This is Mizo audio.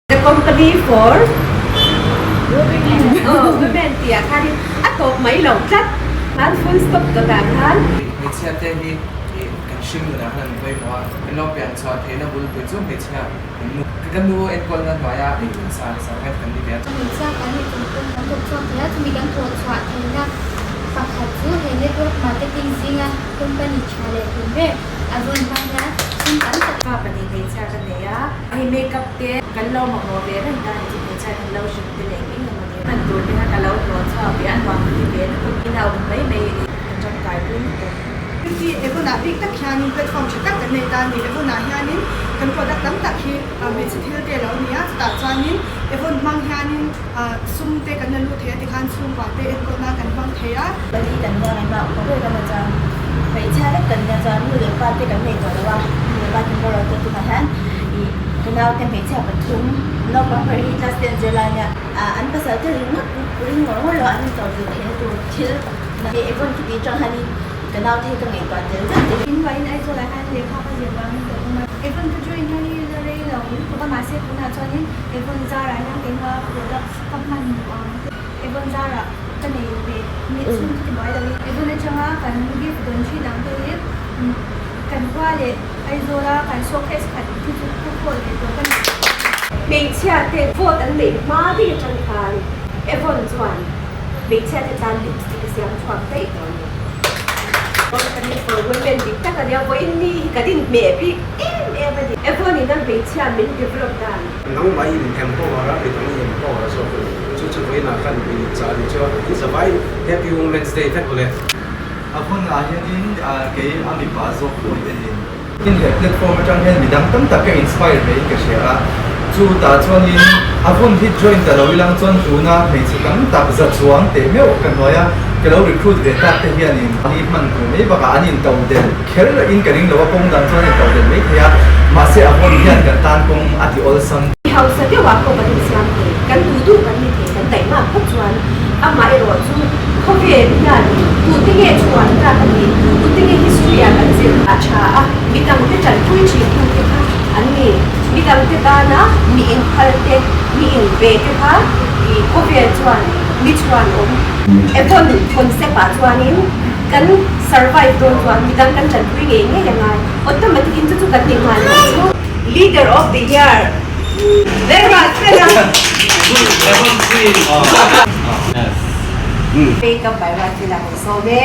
The company for women tih ah khanin a tawp mai lo tlat khan full stop dawt ah khan. Hmeichhia te hi kan hring nunah khan an pawimawh a, kan lo pian chhuah theihna bulpui chu hmeichhia kan nu ka nu enkawlna hnuaia sa survive kan ni ve a. Hmeichhia kan nih tum pawhin kan thawk chhuak thei a, chumi kan thawh chhuah theihna pakhat chu he network marketing zinga company tha leh hlun ber a vawn hma hian sum tam tak. Fa pahnih hmeichhia ka nei a, hei makeup te kan lo mamawh ve reng ta ni chu hmeichhia kan lo hrim te leh eng emaw ni hman tur te kha ka lo hlawh chhuak ve a nuam ka ti ve lutuk in a awm mai mai ka tangkai pui lutuk. Hei Avon-ah bik tak hianin platform tha tak kan nei ta a ni. Avon-ah hianin kan product tam tak hi hmeichhe thil te a lo ni a, chutah chuanin Avon hmang hianin sum te kan la lut thei a tikhan chhungkua te enkawlna kan hmang thei a. Pali kan nia ngaihmah upa ber kan la chuan hmeichhia vek kan nia chuan nu leh pa te kan nei tawh lo a, nu leh pa te boral tawh tunah hian ih ka naute hmeichhia pathum naupang ber hi class ten zir lai ania ah an pasal te ringawt ring ngawr ngawr lo a an intawrh duh theihna tur thil hei Avon khi tih atang hianin ka naute hi ka ngaihtuah tel zet zet. In ruahin Aizawl ah hian lehkha ka zir vangin ka awm a, Avon ka join hian i la rei lo lutuk a mahse tunah chuanin Avon zarah hian keimah products ka hman duh ang te Avon zarah ka nei ve mi chhung chu ti buai lo in Avon atanga kan gift dawn thin ang te hi kan khua leh Aizawl a kan showcase khat hi chu ka khawl ve tawh ka ni. Hmeichhia te vote an neih hma daih atang khan Avon chuan hmeichhia te tan lipstick a siam chhuak daih tawh a ni. Company for women dik tak a nia vawiin ni hi kan inhmeh bik em em a ni. Avon in a hmeichhia min develop dan. Nangmah in empower a, midang i empower zawk a ni. Chu chu vawiinah khan i chah ni chu a in zavai Happy Women's Day vek ule. A hunah hianin kei a mipa zawk pawh hi a ni. Tin he platform atang hian midang tam tak ka inspire ve in ka hria a, chu tah chuanin a hun hi join ta lo ilang chuan tuna hmeichhe tam tak za chuang teh meuh ka hnuai a, ka lo recruit ve tak te hianin an i hman tur mai bakah an in to del kher in ka ring lo a, kawng dang chuan an in to del mai thei a, mahse a hun hian kan tan kawng a ti awlsam. Mi hausa deuhah pawh kan insiam thei, kan duh duh kan ni thei, kan taihmak phawt chuan amaherawh chu khawvel hian tute nge chhuan tlak a ni, tute nge history ah kan zir a tha a, midangte tanpui thin tute kha an ni, midangte tana mi inphal te, mi inve te kha ih khawvel chuan mi chhuan awm. Avon concept ah chuanin kan survive dawn chuan midang kan tanpui ngei ngei a ngai, automatic in chu chu kan ni nghal lo chu. Leader of the year Makeup by Ruatfela Hosome.